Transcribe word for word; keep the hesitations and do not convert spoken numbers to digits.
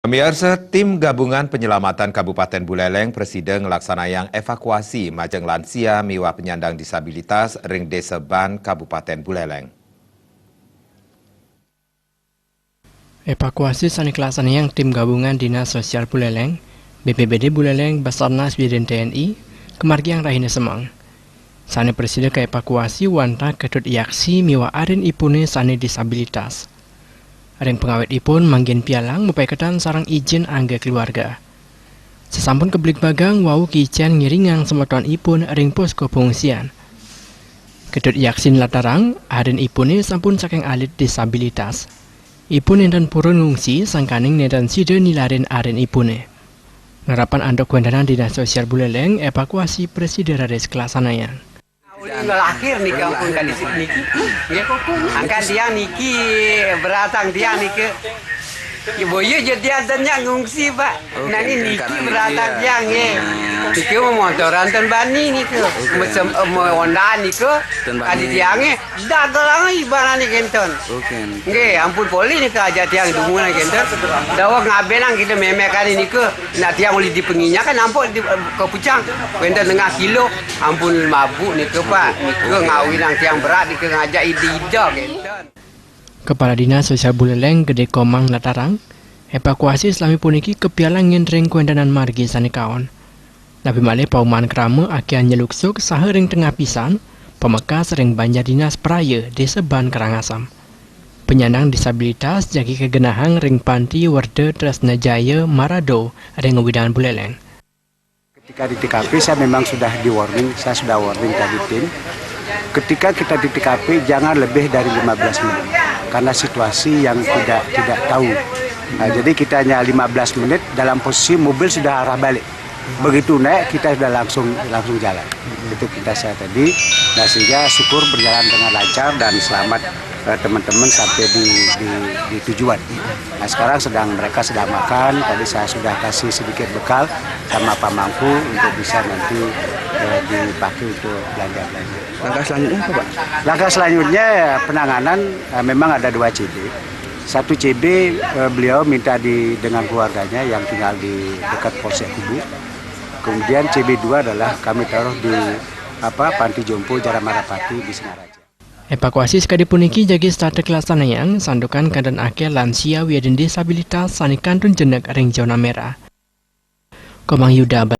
Pamiarsa, tim gabungan penyelamatan Kabupaten Buleleng prasida nglaksanayang evakuasi majeng lansia miwah penyandang disabilitas ring Desa Ban, Kabupaten Buleleng. Evakuasi sane kalaksanayang tim gabungan Dinas Sosial Buleleng, B P B D Buleleng, Basarnas, Wiyadan T N I, kamargiang rahina semeng. Sane prasida kaevakuasi wantah Ketut Yaksi miwah arinipune sane disabilitas. Ring pangawitipun manggihin pialang mapaiketan sareng ijin angga keluarga. Sasampun kabligbagang wau kicen ngiringang semetonipun ring posko pengungsian. Ketut Yaksi nlatarang, arinipune sampun saking alit disabilitas. Ipun nenten purun ngungsi sangkaning nenten sida nilarin arinipune. Nerapan antuk kawentenan Dinas Sosial Buleleng, evakuasi prasida raris kalaksanayang. Uli ngelahir niki ampun kadi niki. Nggih. Angkat tiang niki, beratang tiang niki. Ya, boya jadi adannya ngungsi, Pak. Oh, nanging niki beratang tiang nggih. Niki mau motoran ten bani niki. Mesem, eh, mau Honda niki. Kadi tiange dagelang ibarane kenten. Nggih, ampun polih niki ajak tiang dumunan kenten. Daweg ngabenang kita memekan niki. Nak tiang uli di penginyakan nampok di, eh, ke pucang. Wenten tengah kilo. Ampun mabuk niki, Pak. Niki ngawinang tiang berat niki ngajak ida-ida kenten. Kepala Dinas Sosial Buleleng Gede Komang nlatarang, evakuasi salami puniki kapialang ngiring kawentenan margi sane kaon. Napi malih paumahan krama akian nyeluksuk saha ring tengah pisan, pamekas ring banjar dinas praya Desa Ban Karangasem. Penyandang disabilitas jagi kagenahang ring Panti Werda Tresna Jaya Marado ring wewidangan Buleleng. Ketika di T K P saya memang sudah di-warning, saya sudah warning tadi tim. Ketika kita di T K P jangan lebih dari lima belas menit karena situasi yang tidak tidak tahu. Nah, jadi kita hanya lima belas menit dalam posisi mobil sudah arah balik. Begitu naik kita sudah langsung langsung jalan. Itu perintah saya tadi. Nah, sehingga syukur berjalan dengan lancar dan selamat, eh, teman-teman sampai di, di, di tujuan. Nah, sekarang sedang mereka sedang makan. Tadi saya sudah kasih sedikit bekal sama Pak Mangku untuk bisa nanti, eh, dipakai untuk belanja-belanja. Langkah selanjutnya apa, Pak? Langkah selanjutnya ya penanganan, eh, memang ada dua C B. Satu C B, eh, beliau minta di dengan keluarganya yang tinggal di dekat Polsek Kubu. Kemudian C B dua adalah kami taruh di apa Panti Jompo Jaramarapati di Singaraja. Evakuasi sakadi puniki jagi setata kalaksanayang santukan kanten akeh lansia wiadin disabilitas sane kantun jenek ring zona merah. Komang Yuda